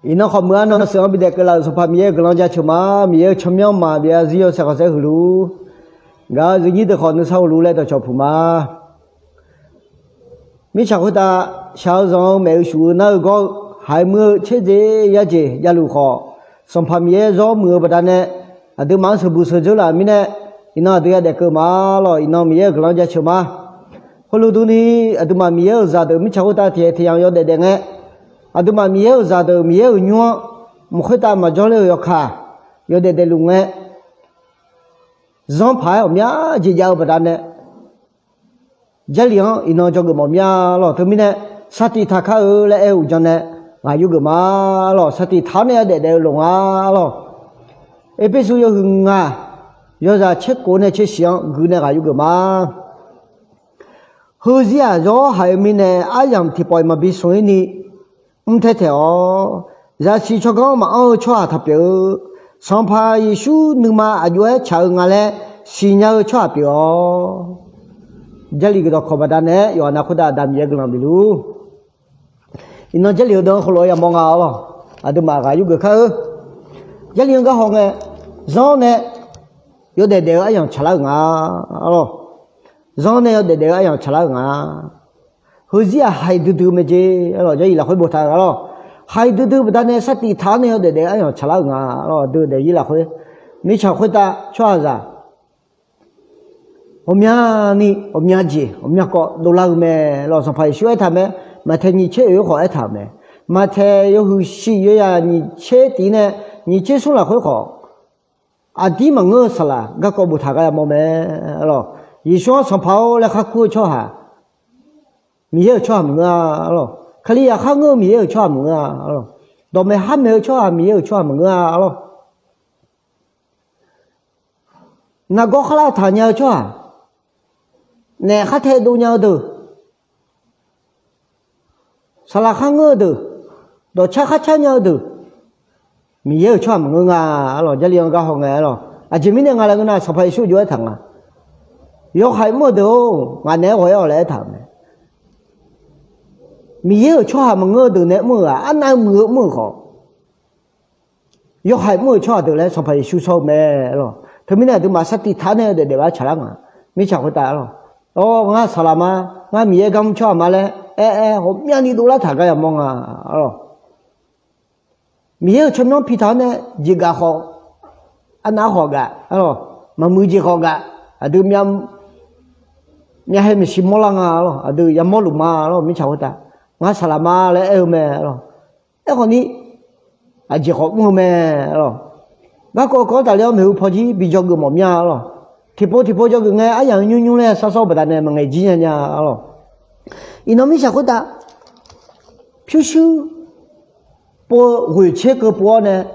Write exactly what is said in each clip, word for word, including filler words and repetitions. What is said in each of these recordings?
Iqnan khawf meuq-a nan sheuq-anr bidaef keuv laf-euq Sanqpaq Miqyaer-euq guiqlanq jaceuq ma. Miqyaer-euq tsawrmyanr maqbyav zir yawshaef khanqsaer huiq luf-ur. Gaq-eu zifnyir deuq khawf nuisar hawluf laer dawqcawq puq ma. Mirtsaq khoertav shaq-eu zanq-eu maeq-eu shuf-eu nar-eu gawr-eu haiq muiq-eu tser dzae yar jeq javluf khawf, Sanqpaq Miqyaer zawr muiq-eu baqdanae, aqduimaf-anr sheuqbuq sheuqdzeur laf-euq mirnae, iqnan aqdui yadaef keuv ma lawq. Iqnan Miqyaer-euq guiqlanq jaceuq ma. Khoerlof durni, aqduimaf Miqyaer-euq zaqdeuq mirtsaq khoertav tiqhaeq tiqyamq yawdaef daef ngae, aqduimaf Miqyaer-euq zaqdeuq Miqyaer-euq nymr-anr mq khoertav maqjawr ler-euq yawkaq yawdaef daefluf ngae, zanr paq-aer ghawqmya jeq jav-eu baqdanae, Jarlif-anr iqnan dzawgeuf mawf mir-a lawq. Teumirnae, sar tiq taq kar-eu laer aer-eu uqdzan nae ghaq yurgeuf ma lawq. Sar tiq taq-awr nae yawdaef daef-eu loq nga lawq. Erpersu yawhuiq ngaq yawzaq tser kof nae tser shiq-anr gui nae ghaq yurgeuf ma. Heuzir-aq, yawr haiq-eu mirnae aryamq tiqpawf-iq maqbi smq-ir ni mr taer taeq-awr, zaqsiq tsawrganr maqanr-eu tsawrhaq taq pyeuf-eu, Sanqpaq Yeqsur nuima aq jov-aer tsaq-eu nga laer siqnya-eu tsawrhaq pyeuf-awq. Jarlif geuf dawqkawq baqdanae yawqha nav khoertav Aqda Miqyaer guiqlanq bif luf-ur. Iqnan Jarlif-eu deuq-anr heulof-aer yamawr nga lawq. Aqduimaf ghaq yurgeuf kar-eu, Jarlif-anr gar haw ngae, zanr nae yawdaef daef-eu aryamq tsaqlar-euq nga lawq. Zanr nae yawdaef daef-eu aryamq tsaqlar-euq nga. Heuzir-aq, haiq duidui mae jeq lawq. Jarlif lafkhoer boftaq-euq nga lawq. Haiq duidui baqdanae sar tiq taq-awr nae yawdaef daef-eu aryamq tsaqlar-euq nga lawq. Dui daefzir lafkhoer, mirtsaq khoertav tsawrhaqzaq ghawqmyani ghawqmya jeq ghawqmya kawv dovlar-eu mae lawq. Sanqpaq Yeqsur aertaq mae. Maqtaeq nyiq tser oeq-aer khawf aertaq-euq mae. Maqtaeq yawhuiq shif yawyaq nyiq tser tiq nae nyiq tser smr lafkhoer khawf, aqdir maqngeur-eu saqlaq garkawv boftaq gar yamawr mae lawq. Yeqsur-anr Sanqpaq-or laer khar kur-eu tsawrhaq Miqyaer-euq tsawrhaq maqngeur-a lawq. Kalizaq khar ngeur-eu Miqyaer-euq tsawrhaq maqngeur-a lawq. Dawqmaeq khar maeq-eu tsawrhaq Miqyaer-euq tsawrhaq maqngeur-a lawq. Nargawr khar lavtaq nya-eu tsawrhaq, naef khar taedov nya-eu deuq, saqlaq khar ngeur-eu deuq, dawqcar khar car nya-eu deuq, Miqyaer-euq tsawrhaq maqngeur nga lawq. Jarlif-anr gar haw ngae lawq. Aqjeq mirnae nga laer ngeur nar, Sanqpaq Yeqsur jov-aer taq nga. Yawhaiq mr-eu deuq-or, ngaq naeq-aer ghawq-aer-awq laer aertaq-euq mae. Miqyaer-euq tsawrhaq maqngeur-eu deuq nae mr-euq-aq, arnav muiq-eu mr-euq khawf, yawhaiq mr-euq tsawrhaq deuq laer Sanqpaq Yeqsur shawr-eu mae lawq. Teumirnae aqduimaf sar tiq taq-awr nae yawdaef daef-eu aryamq tsaqlar nga. Mirtsaq khoertav lawq. Awr, ngar saqlaq ma, ngar Miqyaer gar mr tsawrhaq ma laer aer-aer ghawqmyani dovlar taq gar yamawr nga lawq. Miqyaer-euq tsawrmyanr pi taq-awr nae jeqgaf khawf, arnav khawf gaf lawq, maqmuiq jeq khawf gaf, aqdui myav hae maeqshi mawrlar nga lawq, aqdui yamawrluf ma lawq. Mirtsaq khoertav, ngar saqlaq ma laer aer-eu mae lawq. Aerkhawf ni, aqjeq khawf mr-eu mae lawq. Garkawv kawv tafler-awr maeqhu paw jir bi dzawgeuf mawf mir-a lawq. Tiqpov tiqpov dzawgeuf ngae, aryamq nymr nymr laer sar sawr-eu baqdanae maqngaeq jir nya nya lawq. Iqnan mirtsaq khoertav pyurshuir pov-eu ghoeq tser keuv pov-awr nae,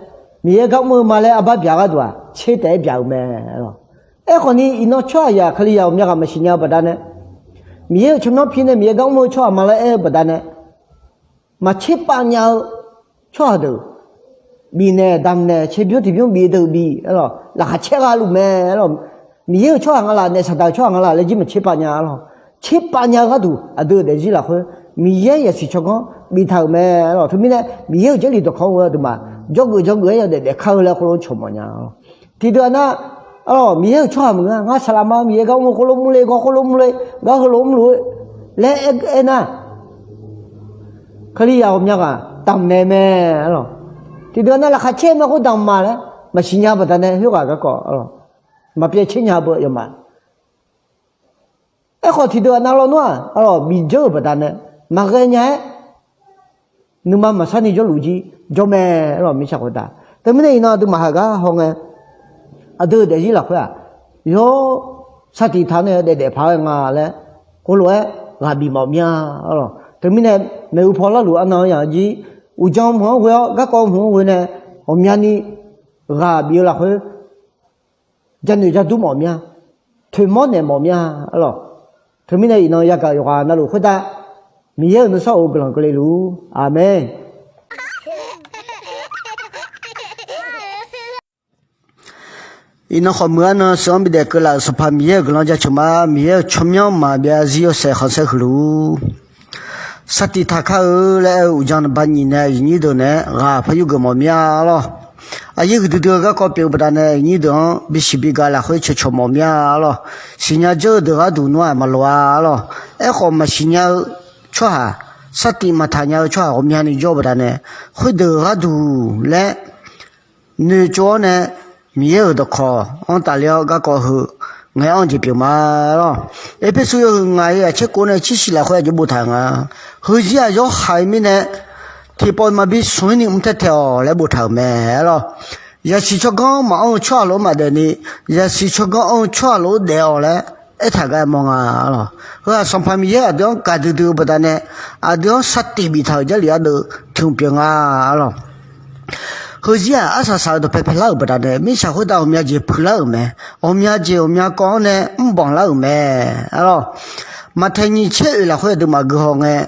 Miqyaer gar mr-eu ma laer arbar byaq gharduq-aq, tser taef-aer byaq-euq mae lawq. Aerkhawf ni, iqnan tsawrhaqzaq Kalizaq ghawqmya ghaq maqsiq nya-eu baqdanae, Miqyaer-euq tsawrmyanr pi nae Miqyaer gar mr-eu tsawrhaq ma laer aer-eu baqdanae, maqtser pav nya-eu tsawrhaq deuq, bifnaeq damqnaeq tserbymr tiqbymr bif deuq bif lawq, laqkhaq caer gha luf mae lawq. Miqyaer-euq tsawrhaq nga laf, naef Saqdaq-euq tsawrhaq nga laf laer jir maqtser pav nya lawq. Tser pav nya-eu gharduq aqdui-euq daefzir lafkhoer Miqyaer yasiq tsawrganr biftaq-euq mae lawq. Teumirnae Miqyaer-euq Jarlif dawqkawq-anr ghoe-eu aqduimaf dzawgeuf dzawgeuf-aer yawdaef daef kar-eu laer khoerlof-aer cawq mawf nya lawq. Tiqdeuq-aq nar, Miqyaer-euq tsawrhaq maqngeur-a, ngar saqlaq ma, Miqyaer gar mr-eu khoerlof mrle, gar khoerlof mrle, gar heulof mrluf-eu laer aer nar, Kalizaq ghawqmya ghaq damqnaeq mae lawq. Tiqdeuq-aq nar laqkhaq caer mae khoer damq ma laer maqsiq nya baqdanae khoerghaq garkawv maqpyaev tser nya beu yawma. Aerkhawf tiqdeuq-aq nar lawnmr-aq lawq, bidzeur-euq baqdanae maqghae nya-aer nuima maqsar ni jawrluf jir jawr mae lawq. Mirtsaq khoertav, teumirnae iqnan aqduimaf haq gar haw ngae, aqdui-euq daefzir lafkhoer-aq, yawr sar tiq taq nae daef daef paq-aer nga laer khoerlof-aer ghaq bif mawf mir-a lawq. Teumirnae maeqhu paw larluf arnan-anr yaq jir, uqdzan mq-anr ghoe-awr garkawv mq-anr ghoe nae ghawqmyani ghaq bif-eu lafkhoer janoeq jadur mawf mir-a, toeqmawr naeq mawf mir-a lawq. Teumirnae iqnan yagaq yawqghaq navluf khoertav Miqyaer-euq nuisar of-eu guiqlanq keuvle luf-ur. Aqmeq. Iqnan khawf meuq-anr nan sheuq-anr bidaef keuvlaf-euq Sanqpaq Miqyaer-euq guiqlanq jaceuq ma. Miqyaer-euq tsawrmyanr maqbyav zir yawshaef khanqsaer huiq luf-ur. sar tiv taq kar-eu laer aer-eu uqdzan naqba nyiq nae aqyuif nyir deuq naeq-aer ghaq par yurgeuf mawf mir-a lawr. Aqyuif huiqdui dui-eu garkawv pyeuf-eu baqdanae aqyuif nyir deuq-anr bisiq biga lafkhoer cawqcawq mawf mir-a lawr. Siqnya dzeur-eu deuq gharduq nar-aq maqloq-a lawr. Aerkhawf maqsiq nya-eu tsawrhaq, sar tiv maqtaq nya-eu tsawrhaq ghawqmyani jawr-eu baqdanae, khoerdeuq gharduq laer noeqtsov-awr nae, Miqyaer-euq dawqkawq-anr tafler-awr garkawv heu ngaeq-anr jeq pyeuf ma lawr. Erpersu yawhuiq ngaq-iq aqtser kov nae tser shiq lafkhoer aqjox boftaq-euq nga. Heuzir-aq yawhaiq mirnae tiqpawf maqbi smq-ir ni mr taer tae-awq laer boftaq-euq mae lawr. Zaqsiq tsawrganr maqanr-eu tsawrhaq lof-aer maqdaef ni, zaqsiq tsawrganr anr-eu tsawrhaq lof-aer daef-awq laer aertaq gar yamawr nga lawr. Heu-aq Sanqpaq Miqyaer aqdui-anr gaqdui dui-eu baqdanae, aqdui-anr sar tif biftaq-euq Jarlif ardeuv tiq hmq pyeuf nga lawr. Heuzir-aq arsaq saq-eu dawqpae paelar-euq baqdanae mirtsaq khoertav ghawqmya jeq puiqlar-euq mae. Ghawqmya jeq ghawqmya kawv-anr nae mrbanq lar-euq mae lawr. Maqtaeq nyiq tser oeq lafkhoer aqduimaf guihaw ngae,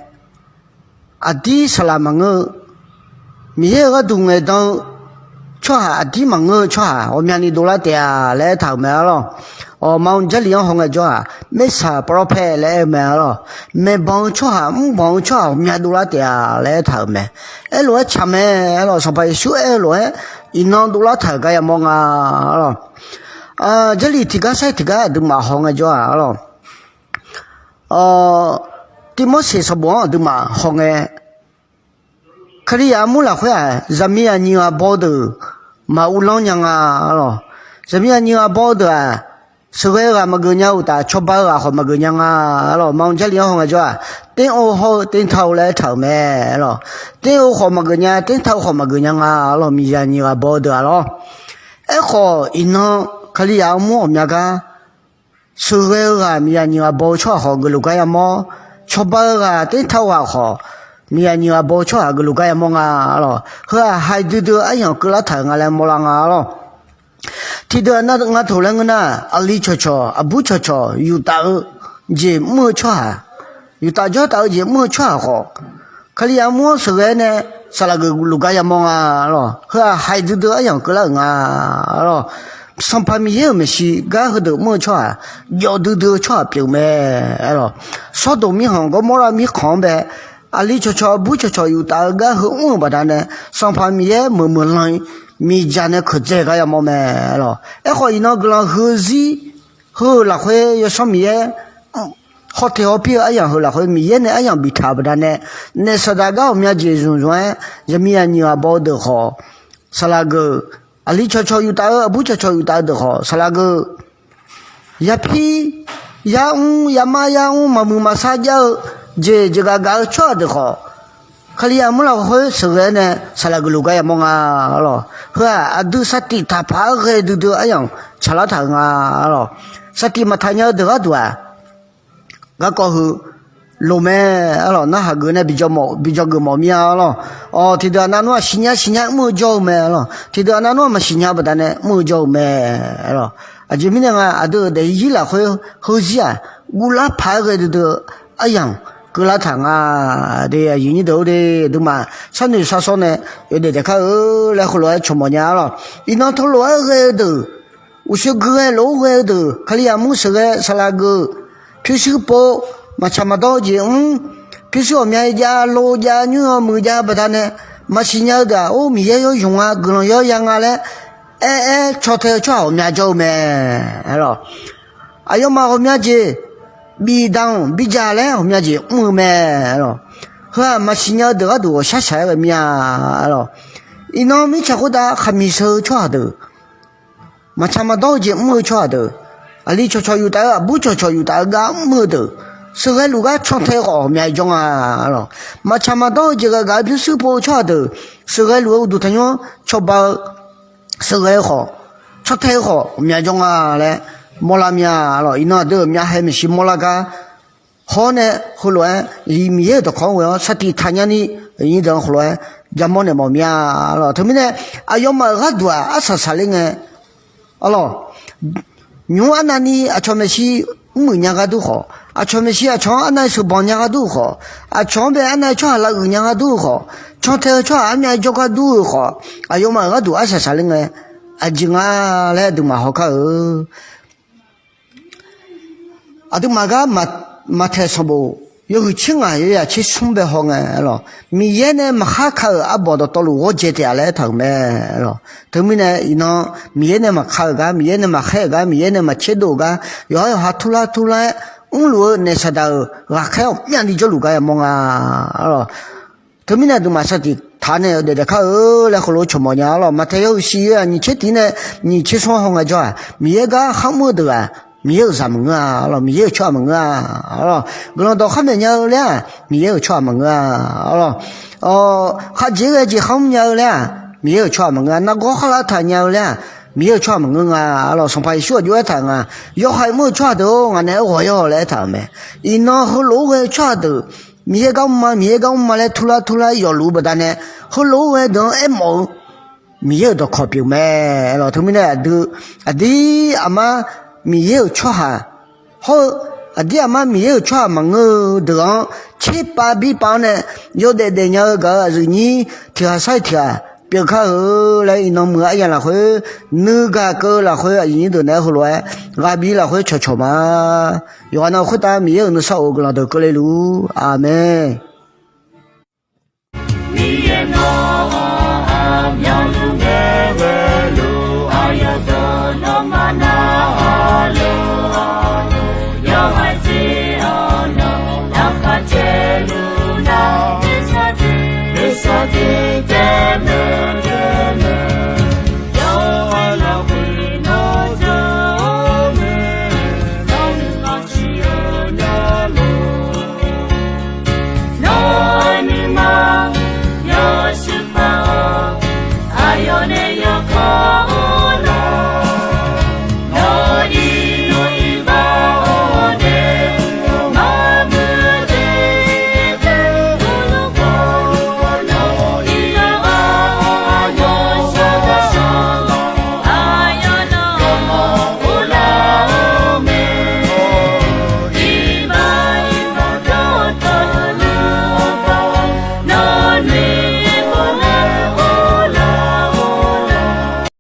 aqdir saqlaq maqngeur-eu, Miqyaer-euq gharduq ngaeqdan-eu tsawrhaq aqdir maqngeur-eu tsawrhaq ghawqmyani dovlar taef-a laer aertaq-euq mae lawr. Awq, ma-eu Jarlif-anr hawngae jawr-aq, แม่สาว prophet laer aer-eu mae lawr. Maeqbanq-eu tsawrhaq mrbanq-eu tsawrhaq ghawqmya dovlar taef-a laer aertaq-euq mae. Aerlof-aer tsaq mae lawr. Sanqpaq Yeqsur aer-eu lof-aer iqnan dovlar taq-euq gar yamawr nga lawr. Jarlif tiqgar sair tiqgar aqduimaf hawngae jawr-aq lawr. Tirmorseq sanqbof-anr aqduimaf hawngae, Kalizaq armur lafkhoer-aq zaqmiq aqnyiq ghaq baw-eu deuq maq uvlanr nya nga lawr. Zaqmiq aqnyiq ghaq baw-eu deuq-aq, sheuqghae-eu ghaq maqgeuf nya uqtaf cawba-eu ghaq khawf maqgeuf nya nga lawr. Ma-eu Jarlif-anr hawngae jawr-aq, ter-or hawr-eu ter tar-or laer aertaq-euq mae lawr. Ter-eu khawf maqgeuf nya, ter tar-eu khawf maqgeuf nya nga lawr. Miqzaq nyiq ghaq baw-eu deuq-aq lawr. Aerkhawf iqnan Kalizaq armur ghawqmya gar sheuqghae-eu ghaq miqzaq nyiq ghaq baw-eu tsawrhaq khawf geufluf gar yamawr. Cawba-eu ghaq ter tar-eu ghaq khawf miqzaq nyiq ghaq baw-eu tsawrhaq geufluf gar yamawr nga lawr. Heu-aq haiq duidui-eu aryamq keuvlar taq-euq nga laer mawrlar nga lawr. Tiqdeuq aqnav nga toq laer ngeur nar, aqli cawqcawq aqbur cawqcawq yuf taf-eu jeq mr-eu tsawrhaq, yuf taf jawr taf-eu jeq mr-eu tsawrhaq khawf, Kalizaq armur-anr sheuqghae-aer nae saqlaq geufluf gar yamawr nga lawr. Heu-aq haiq duidui-eu aryamq keuvlar-euq nga lawr. Sanqpaq Miqyaer-euq maeqshi gar heudeuq mr-eu tsawrhaq jawf duidui-eu tsawrhaq pyeuf mae lawr. Sawrdoq mirkhanq Gawrmawrlav mirkhanq-anr bae aqli cawqcawq aqbur cawqcawq yuf taf-eu gar heu mr-euq baqdanae, Sanqpaq Miqyaer meuq meuq lan-i miqdzaq nae keuqdzae gar yamawr mae lawr. Aerkhawf iqnan guiqlanq huiq-eu zir heu lafkhoer Yawsanr Miqyaer hawteq hawpir-eu aryamq heu lafkhoer Miqyaer nae aryamq biftaq-euq baqdanae, naef saqdaq gar ghawqmya jeq zmq zmq-aer zaqmiq aqnyiq ghaq baw-eu deuq khawf saqlaq geuf, aqli cawqcawq yuf taf-eu aqbur cawqcawq yuf taf-eu deuq khawf saqlaq geuf, yapir yar mr yamar yar mr maqmuiq maqsar jar-eu jeq jeqgaq gaq-eu tsawrhaq deuq khawf, Kalizaq armur lafkhoer sheuqghae-aer nae saqlaq geufluf gar yamawr nga lawr. Heu-aq aqdui sar tif taqpaq-aer ghae duidui-eu aryamq tsaqlar taq-euq nga lawr. Sar tif maqtaq nya-eu deuq gharduq-aq, garkawv heu loq mae lawr. Narhaq geuf nae bijaw geuf mawf mir-a lawr. Awq, tiqdeuq aqnav nar-aq siqnya siqnya mr-eu jawr-eu mae lawr. Tiqdeuq aqnav nar-aq maqsiqnya baqdanae mr-eu jawr-eu mae lawr. Aqjeq mirnae nga, aqdui-euq daefzir lafkhoer heuzir-aq guvlar paq-aer ghae duidui-eu aryamq keuvlar taq nga. De aqyuif nyir deuq-or de, aqduimaf sharnoeq sharsawr nae yawdaef daef kar-eu laer heulof-aer cawq mawf nya lawr. Iqnan teulof-aer ghae-eu deuq, uqshoe gui ghae lof-aer ghae-eu deuq, Kalizaq armur sheuqghae saqlaq geuf, pyurshuir pov, maqtsaq maqdawr-eu jeq mr, pyurshuir ghawqmya jav, lo jav, nymr-eu muiq jav baqdanae maqsiqnya-eu deuq-aq, or Miqyaer yawzmq nga, guiqlanq yawya nga laer aer aer caw tae-eu tsawrhaq ghawqmya jawr-eu mae lawr. Aqyawfmaf ghawqmya jeq bif danq bidzaq laer ghawqmya jeq mr-eu mae lawr. Heu-aq maqsiqnya-eu deuq gharduq ghawqshaq shaq-aer ghae mir-a lawr. Iqnan mirtsaq khoertav khaqmiq sheu-eu tsawrhaq deuq, maqtsaq maqdawr-eu jeq mr-eu tsawrhaq deuq, aqli cawqcawq yuf taf-eu aqbur cawqcawq yuf taf-eu gar mr-eu deuq, sheuqghae luf gar caw tae-eu khawf ghawqmya jawr nga lawr. Maqtsaq maqdawr-eu jeq gaq gaq-eu pyurshuir pov-eu tsawrhaq deuq, sheuqghae luf-eu uqduq tanqnymr cawba-eu sheuqghae-eu khawf, caw tae-eu khawf ghawqmya jawr nga laer mawrlar mir-a lawr. Iqnan aqdui-euq myav hae maeqshi mawrlar gar hawr nae heulof-aer Miqyaer-euq dawqkawq-anr ghoe-awr sar tif taqnya ni, aqyuif nyir deuq-anr heulof-aer jamawr naeq mawf mir-a lawr. Teumirnae aqyawfmaf-euq gharduq-aq arsaq saqler ngae, a lawr, nymq mr arnavni aqcawq maeqshi mr muiq nya ghardur khawf, aqcawq maeqshi aqcawq-anr arnav sheuqbanq nya ghardur-eu khawf, aqcawq-anr bae arnav tsawrhaq lavuiq nya ghardur-eu khawf, caw tae-eu tsawrhaq armyav jawr ghardur-eu khawf, aqyawfmaf-euq gharduq arsaq saqler ngae, aqjeq nga laer aqduimaf hawkar-eu. Aqduimaf gar Maqtaeq sanqbof yawhuiq tser ngaq yawzaq tser smr bae haw ngae lawq. Miqyaer nae maqkhar ka-euq arbawr dawqtawvluf ghawrdzae taef-a laer aertaq-euq mae lawq. Teumirnae iqnan Miqyaer nae maqka-euq gar, Miqyaer nae maqkhaer-euq gar, Miqyaer nae maqtserdov-euq gar, yawqhar yawqha turlar turlar-aer mrluf-eu naef saqdaq-euq ghaqkhaer ghawqmyavni jawrluf gar yamawr nga lawq. Teumirnae aqduimaf sar tiq taq nae-euq daef daef kar-eu laer heulof-aer cawq mawf nya lawq. Maqtaeq yawhuiq shiq yawzaq nyiq tser tiq nae nyiq tser smr haw ngae jawr-aq, Miqyaer gar kharmr-eu deuq-aq, Miqyaer-euq zaq maqngeur-a lawq. Miqyaer-euq tsawrhaq maqngeur-a lawq. Guiqlanq dawq khar maeq nya-eu laer-aq, Miqyaer-euq tsawrhaq maqngeur-a lawq. Khavjeq ghae jeq kharmr nya-eu laer-aq, Miqyaer-euq tsawrhaq maqngeur-a. Nargawr kharlaf taq nya-eu laer-aq, Miqyaer-euq tsawrhaq maqngeur nga lawq. Sanqpaq Yeqsur aqjox aertaq nga, yawhaiq mr-eu tsawrhaq deuq-or, ngaq naeq-aer ghawq-ir-awq laer aertaq-euq mae. Iqnan heulof-aer ghae-eu tsawrhaq deuq, Miqyaer gar mr ma, Miqyaer gar mr ma laer turlar turlar-aer yawfluf-eu baqdanae, heulof-aer ghae deuq-anr aermawf-eu Miqyaer-euq dawqkawq pyeuf mae lawq. Teumirnae aqdui, aqdir aqmar Miqyaer-euq tsawrhaq hawr-eu, aqdir aqmar Miqyaer-euq tsawrhaq maqngeur-eu deuq-anr tserpav birpav-anr nae yawdaef daefnya-eu gaq-euq aqyuif nyir tiq ghaq sar-iq tiq ghaq pyeuf kar-eu laer iqnan muiq-eu aryamq lafkhoer, nuigaq keuv-eu lafkhoer aqyuif nyir deuq naeq-aer heulof-aer ghaq bif lafkhoer cawqcawq ma. Yawqghaq navluf khoertav Miqyaer-euq nuisar of-eu guiqlanq deuq keuvle luf-ur. Aqmeq.